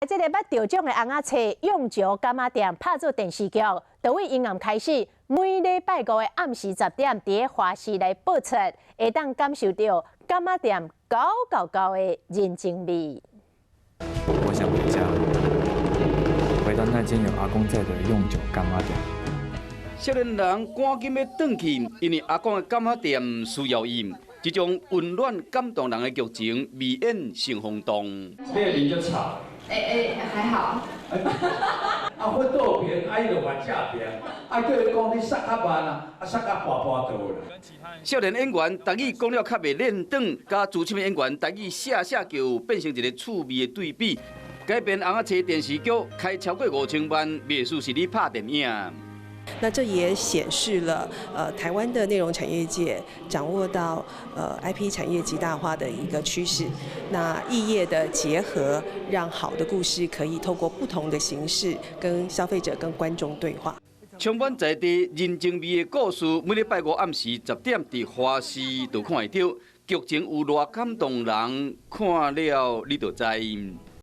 這个捌著獎的尪仔冊用石柑仔店拍做電視劇，就對陰暗開始，每禮拜五的暗時10點，佇華視來播出，會當感受著柑仔店厚厚厚的人情味。我想回家，回到那間有阿公在的用酒柑仔店。少年人趕緊欲轉去，因為阿公的柑仔店需要伊。這種溫暖感動人的劇情，未演成轟動。你的面足臭。欸欸，還好。啊，我倒爿，啊，伊就嘛正爿，啊，叫伊講你殺較慢啊，啊，殺較跋跋倒啦。少年演員台語講了較袂練轉，佮資深演員台語寫寫叫變成一个趣味的對比。改編尪仔冊電視劇開超過5000萬，袂輸是咧拍電影。那這也顯示了，台灣的內容產業界掌握到IP 產業極大化的一個趨勢。那異業的結合，讓好的故事可以透過不同的形式跟消費者、跟觀眾對話。充滿在地人情味的故事，每禮拜五暗時10點佇華視就看會著。劇情有偌感動人，看了你就知。